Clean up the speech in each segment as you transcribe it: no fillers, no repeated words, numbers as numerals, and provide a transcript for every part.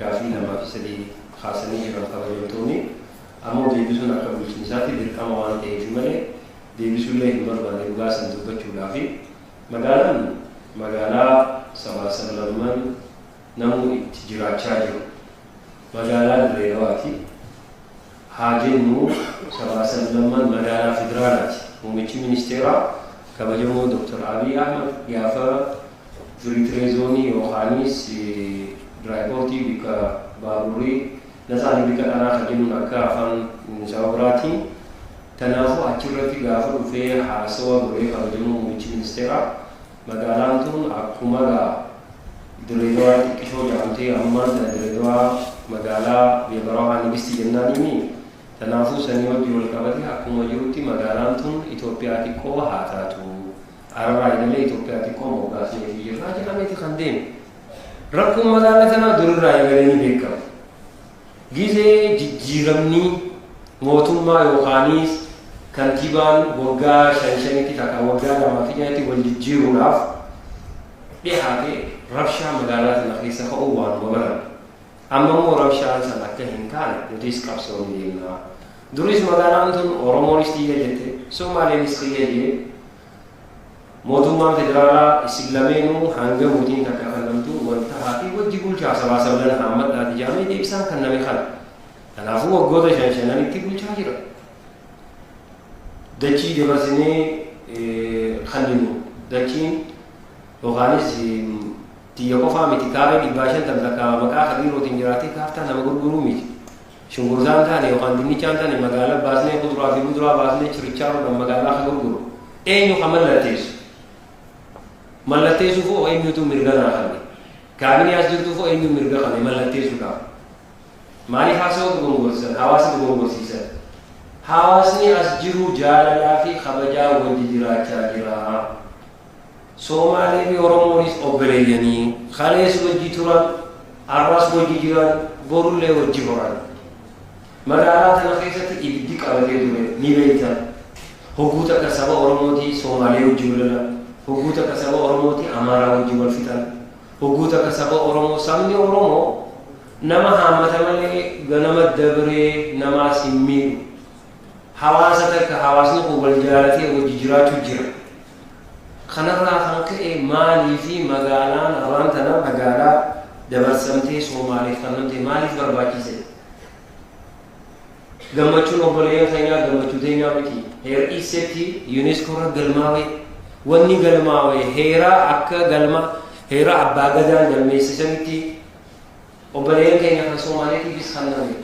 Gaafii lamaa fi sadii kaasanii jiran kabajamtoonni. Ammoo deebisuun akka bulchiinsaatti dirqama waan ta'eef malee deebisuullee hin barbaanne, dhugaa san dubbachuudhaafi. Magaalaan magaalaa sabaa sablamman namuu itti jiraachaa jiru. Magaalaa Dirree Dawaati. Haa jennu, sabaa sablamman magaalaa federaalaati. Muummichi ministeeraa kabajamoo Dr. Abiy Ahmad gaafa free trade zone yookaanis dry portii, bikka baaburri nasaanii bikka dharaa kan jennuun akka afaan saba biraatiin. Kanaafuu achirratti gaafa dhufee haasawa godhee kabajamoo muummichi ministeeraa, magaalaan tun akkuma gaa Dirree Dawaa xiqqishoo jedhamtee, ammaan tana Dirree Dawaa magaalaa Beebarawaa Nigisti jennaanimi. Kanaafuu sanii wajji wal qabate akkuma jirutti magaalaan tun Itoophiyaa xiqqoo haa taatu, ararraa eegalee Itoophiyaa xiqqoo moggaasneefii jirraa jedhameeti kan deeme. Rakkoon magaalaa tanaa durirraa eegalee ni beekama. Gizee jijjiiramni mootummaa yookaanis kantiibaan waggaa shan shanitti takka waggaa lamaa fi shanitti wal jijjiiruudhaaf dhihaate, rabshaa magaalaa tana keessa ka'uu waanuma barame. Amma immoo rabshaan san akka hin taane nutis qabsoo ni deemna. Duris magaalaan tun Oromoonis xiyya jette, Somaaleenis xiyya jee, mootummaan federaalaa isin lameenuu hanga mootiin takka kennamtu wal tahaa fi wajji bulchaa, sabaa sablan haammadhaati jedhamee deebisaan kenname kana. Kanaafuu waggoota shan shananitti bulchaa jira. Dachii dabarsinee kenninu, dachiin yookaanis tiyya qofaa miti, kaaree 550 takka maqaa kadiirootiin jiraatee kaartaa nama gurguruu miti. Shunkurtaan taane yookaan dinnichaan taane magaalaa baasnee, kuduraa fi muduraa baasnee chirichaaroodhaan magaalaa kan gurguru eenyu kan mallatteessu? Mallatteessuuf hoo eenyutu mirga naa kanne? Kaabinee as jirtuuf hoo eenyu mirga kanne mallatteessuudhaaf? Maaliif haasawaa dogongorsiisan? Hawaasa dogongorsiisan. Hawaasni as jiru jaalalaa fi kabajaa wajji jiraachaa jira. Soomaalee fi Oromoonis obboleeyyanii kalees wajji turan, har'as wajji jiran, borullee wajji horan. Magaalaa tana keessatti ibiddi qabatee ture ni beektan. Hogguu takka saba Oromootii Soomaalee wajji wal lolan. Hogguu takka saba Oromootii Amaaraa wajji wal fixan. Hogguu takka saba Oromoo, sabni Oromoo nama haammata malee ganama dabree namaas hin miidhu. Hawaasa takka, hawaasni kun wal jaalatee wajji jiraachuu jira. Kanarraa kan ka'e maalii fi magaalaan har'aan tana magaalaa dabarsamtee Soomaaleef kennamte maaliif barbaachise? Gammachuun obboleeyyan keenyaa gammachuu teenyaa miti. Heer Iiseetti UNESCO irra galmaawee, wanni galmaawe heera akka galma heera abbaa gadaan galmeessisanitti obboleeyyan keenya kan Soomaaleetiifis kenname.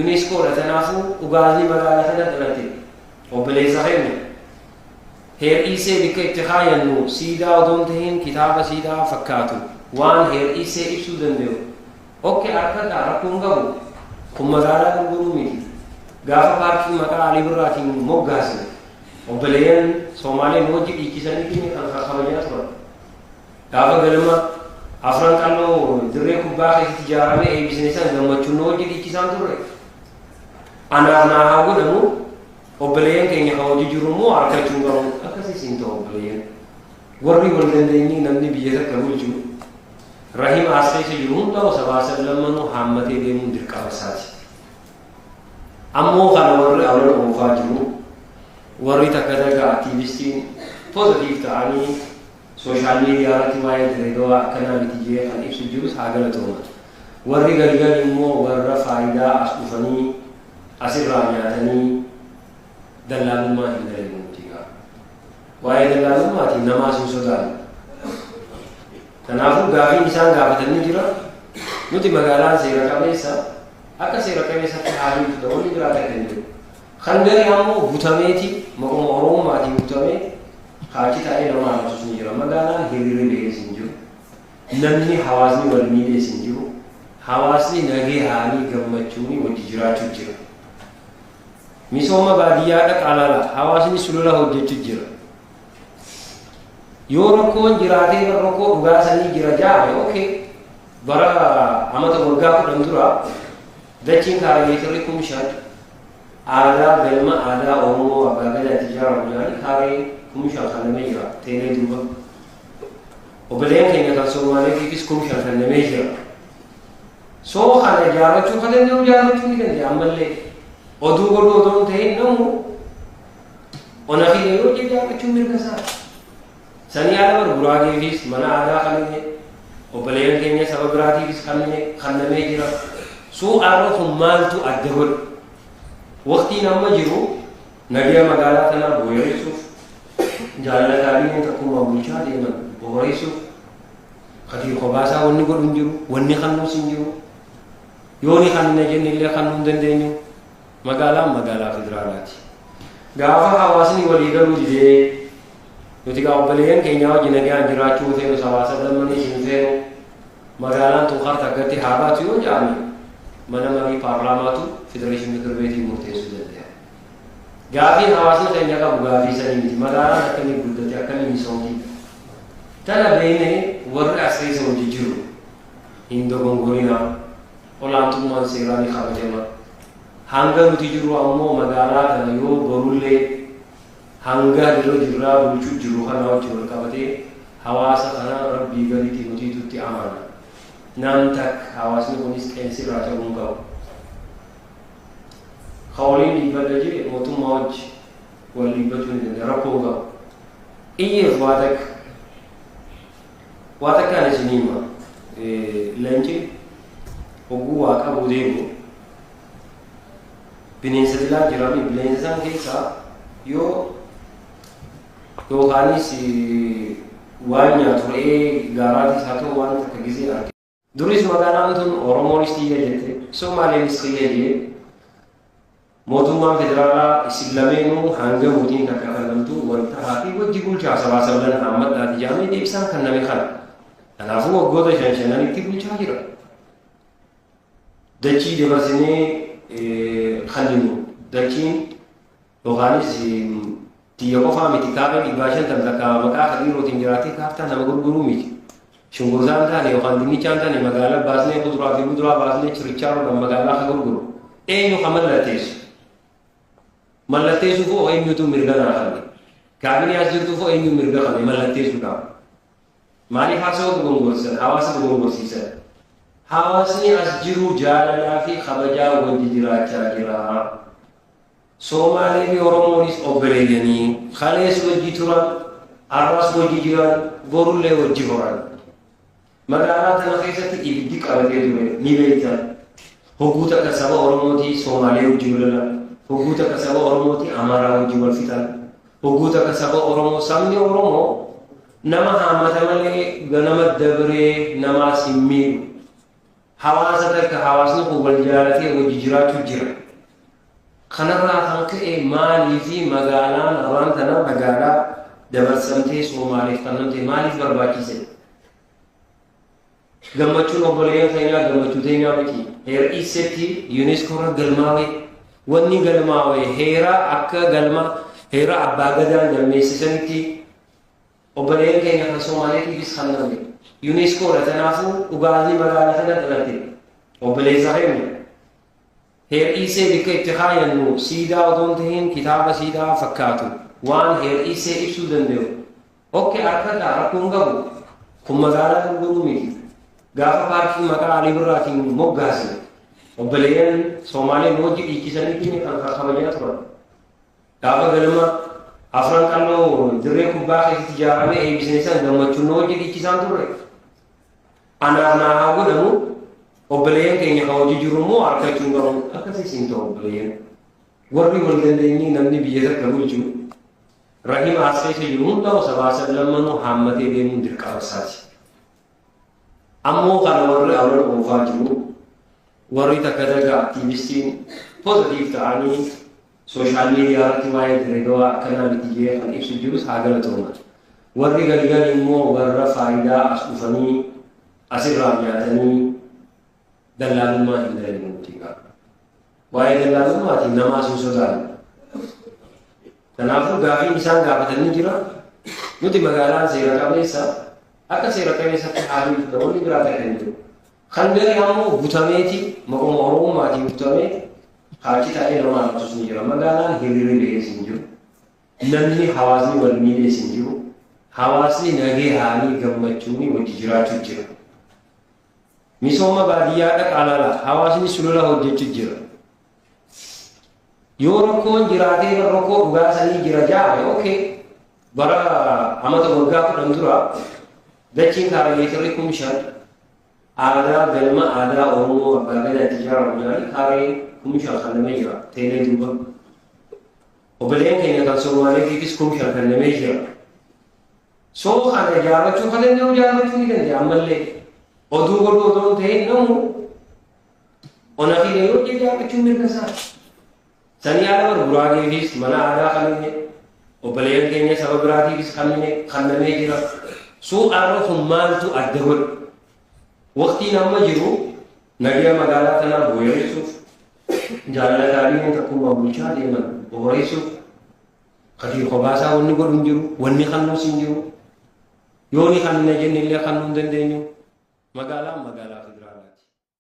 UNESCO dha. Kanaafuu dhugaasni magaalaa kana dhalate obboleessa keenya. Heer Iisee bikka itti kaayannu siidaa odoo hin tahin kitaaba siidaa fakkaatu, waan Heer Iisee ibsuu danda'u. Okay, harkadhaa, rakkoo hin qabu. Kun magaalaa gurguruu miti. Gaafa paarkii maqaa Alii Birraatiin moggaasne obboleeyyan Soomaaleen wajji dhiichisaniitiin kan kabajaa turan. Gaafa galma Afran Qalloo dirree kubbaa keessatti ijaaramee eebbisne san gammachuun nu wajji dhiichisaan turre. Anaaf naa haa godhamu, obboleeyyan keenya kan hojii jiru immoo harkachuu hin qabu. Akkasiis hin ta'u obboleeyyan. Warri wal dandeenyee namni biyya takka bulchu rahima as keessa jiru hundaa'u sabaa sablammanuu haammatee deemuun dirqama isaati. Ammoo kana warri awlan oofaa jiru, warri takka takka aktiivistiin positive ta'anii social media irratti waa'ee Dirree Dawaa akkanaa miti jee kan ibsu jirus haa galatooman. Warri galgal immoo warra faayidaa as dhufanii asirraa nyaatanii dallaalummaa hin dalagnu nuti gaa. Waa'ee dallaalummaatiin namaas hin sodaannu. Kanaafuu gaafiin isaan gaafatan ni jira. Nuti magaalaan seera qabeessa, akka seera qabeessatti haa himtu, wanni biraa takka hin jiru. Kan gari ammoo butameeti maquma Oromummaatiin butamee kaachi taa'ee nama arrabsus ni jira. Magaalaan hiriirri ba'ees hin jiru. Namni hawaasni wal miidhees hin jiru. Hawaasni nagee haanii gammachuuni wajji jiraachuu jira. Misooma baadiyyaa dhaqaa laala. Hawaasni sulula hojjechuu jira. Yoo rakkoon jiraatee rakkoo dhugaa sanii jira jaame, okay. Bara amata waggaa 10 dura dachiin kaaree meetirri 5,000 aadaa galma aadaa Oromoo abbaa gadaatti ijaaramu jedhanii kaaree 5,000 kennamee jira teelee duuba. Obboleeyyan keenya kan Somaaleetiifis 5,000 kennamee jira. Soo kana ijaarrachuu kan danda'u ijaarrachuu ni danda'a ammallee oduu godhuu otoo hin ta'in namu ona kiyya yoo ijaarrachuu mirga isaa. Sanii ala bar Guraageefis mana aadaa kannine, obboleeyyan keenya saba biraatiifis kannine kannamee jira. Soo arra kun maaltu adda godhe? Waqtiin amma jiru nagaya magaalaa tanaa booyareessuuf, jaalala gaariin tokkummaan bulchaa deeman booreessuuf, Kadiir kophaasaa wanni godhu hin jiru, wanni kannuus hin jiru. Yoo ni kanna jenne illee kannuu hin dandeenyu. Magaalaan magaalaa federaalaati. Gaafa hawaasni walii galuu didee nuti gaa obboleeyyan keenyaa wajjin nagaan jiraachuu hin feenu, sabaa sablammaniis hin feenu. Magaalaan tun harka akkatti haa baatu yoo jedhame mana marii paarlaamaatu federeeshin mikir beetiin murteessuu danda'a. Gaafiin hawaasni keenya qabu gaafii sanii miti. Magaalaan akkamii guddate, akkamii misoomti. Tana beeynee warri as keessa hojii jiru hin dogongorinaa. Olaantummaan seeraa ni kabajama. Hanga nuti jirru ammoo magaalaa tana yoo borullee hanga irra jirraa bulchuu jirru kana wajjin wal qabatee hawaasa kana rabbii gaditti nutiitu itti amana. Nam takka hawaasni kunis qeensi irraa cabuu hin qabu. Ka waliin dhiibbadha jee mootummaa wajji wal dhiibbachuu ni danda'a, rakkoo hin qabu. Iyyeef waa takka waa takkaan isin hima. Leenci hogguu waa qabuu deemu bineensa dilaa jirami, bineensa san keessaa yoo yookaanis waan nyaatu re'ee gaaraatis haa ta'u waan takka gizee arge. Duris magaalaan tun Oromoonis tiyya jette, Somaaleenis kiyya jee, mootummaan federaalaa isin lameenuu hanga mootiin takka kannamtu wal tahaa fi wajji bulchaa sabaa sablan haammadhaati jaamee deebisaan kanname kana. Kanaafuu waggoota shan shananitti bulchaa jira. Dachii dabarsinee kanninu dachiin yookaanis tiyya qofaa miti, kaaree 150 takka maqaa Kadiirootiin jiraatee kaartaa nama gurguruu miti. Shunkurtaan taane yookaan dinnichaan taane magaalaa baasnee kuduraa fi muduraa baasnee chirichaaroodhaan magaalaa kan gurguru. Eenyu kan mallatteessu? Mallatteessuuf hoo eenyutu mirga naa kanne? Kaabinee as jirtuuf hoo eenyu mirga kanne mallatteessuudhaaf? Maaliif haasawaa dogongorsiisan? Hawaasa dogongorsiisan. Hawaasni as jiru jaalalaa fi kabajaa wajji jiraachaa jira. Soomaalee fi Oromoonis obboleeyyanii, kalees wajji turan, har'as wajji jiran, borullee wajji horan. Magaalaa tana keessatti ibiddi qabatee ture ni beektan. Hogguu takka saba Oromootii Soomaalee wajji wal lolan, hogguu takka saba Oromootii Amaaraa wajji wal fixan, hogguu takka saba Oromoo, sabni Oromoo nama haammata malee ganama dabree namaas hin miidhu. Hawaasa takka hawaasni kun wal jaalatee wajji jiraachuu jira. Kanarraa kan ka'e maaliifi magaalaan arraan tana magaalaa dabarsamtee Soomaaleef kannamte maaliif barbaachise? Gammachuun obboleeyyan keenyaa gammachuu teenyaa miti. Heera Iisetti UNESCO irra galmaawee wanni galmaawe heera akka galma heera abbaa gadaan galmeessisanitti obboleeyyan keenya kan Soomaaleetiifis kannamte. UNESCO dha, kanaafuu dhugaasni magaalaa kana dhalate obboleessa keenya. Heer-Iisee bikka itti kaayannu siidaa otoo hin tahin kitaaba siidaa fakkaatu waan Heer-Iisee ibsuu danda'u. Okke arkadhaa, rakkoo hin qabu. Kun magaalaa gurguruu miti. Gaafa paarkii maqaa Alii Birraatiin moggaasne obboleeyyan Soomaalee nu wajji dhiichisaniitiin kan kabajaa turan. Gaafa galma Afran Qalloo dirree kubbaa keessatti ijaaramee eebbisne san gammachuun nu wajji dhiichisaan turre. Anaaf naa haa godhamu, obboleeyyan keenya kan hojii jiru immoo harkachuu hin qabu. Akkasiis hin ta'u obboleeyyan. Warri wal dandeenyee namni biyya takka bulchu rahima as keessa jiru hundaa'u sabaa sablammanuu haammatee deemuun dirqama isaati. Ammoo kana warri awran oofaa jiru, warri takka takka aktiivistiin positive ta'anii social media irratti waa'ee Dirredawaa akkanaa miti jee kan ibsu jirus haa galatooman. Warri gari gari immoo warra faayidaa as dhufanii asirraa nyaatanii dallaalummaa hin dalagnu nuti egaa. Waa'ee dallaalummaatiin namaas hin sodaannu. Kanaafuu gaafiin isaan gaafatan ni jira. Nuti magaalaan seera qabeessa, akka seera qabeessatti haa bultu, wanni biraa takka hin jiru. Kan gari ammoo butameeti maquma Oromummaatiin butamee kaachi taa'ee nama arrabsus ni jira. Magaalaan hiriirri ba'ees hin jiru. Namni hawaasni wal miidhees hin jiru. Hawaasni nagee haanii gammachuuni wajji jiraachuu jira. Misooma baadiyyaa dhaqaa laala, hawaasni sulula hojjechuu jira. Yoo rakkoon jiraatee rakkoo dhugaa sanii jira jaame, okay, bara amata waggaa 10 dura dachiin kaaree meetirri 5,000 aadaa galma aadaa Oromoo abbaa gadaa itti ijaaramu jedhanii kaaree 5,000 kennamee jira teelee duuba. Obboleen keenya kan Somaaleetiifis 5,000 kennamee jira. Soo kana ijaarrachuu kan danda'u ijaarrachuu ni danda'a. Ammallee oduu godhuu otoo hin ta'in, namu ona fi yoo ijaarrachuu mirga isaati. Sanii haala bar Guraageefis mana aadaa kanneen, obboleeyyan keenya saba biraatiifis kannamee jira. Soo arra kun maaltu adda godhe? Waqtiin amma jiru nagaya magaalaa tanaa booreessuuf, jaalala gaarii tokkummaa bulchaa deeman booreessuuf katii kophaa wanni godhu hin jiru, wanni kannuus hin jiru. Yoo ni kanna jenne illee kannuu hin dandeenyu. Magaalaan magaalaa federaalaati.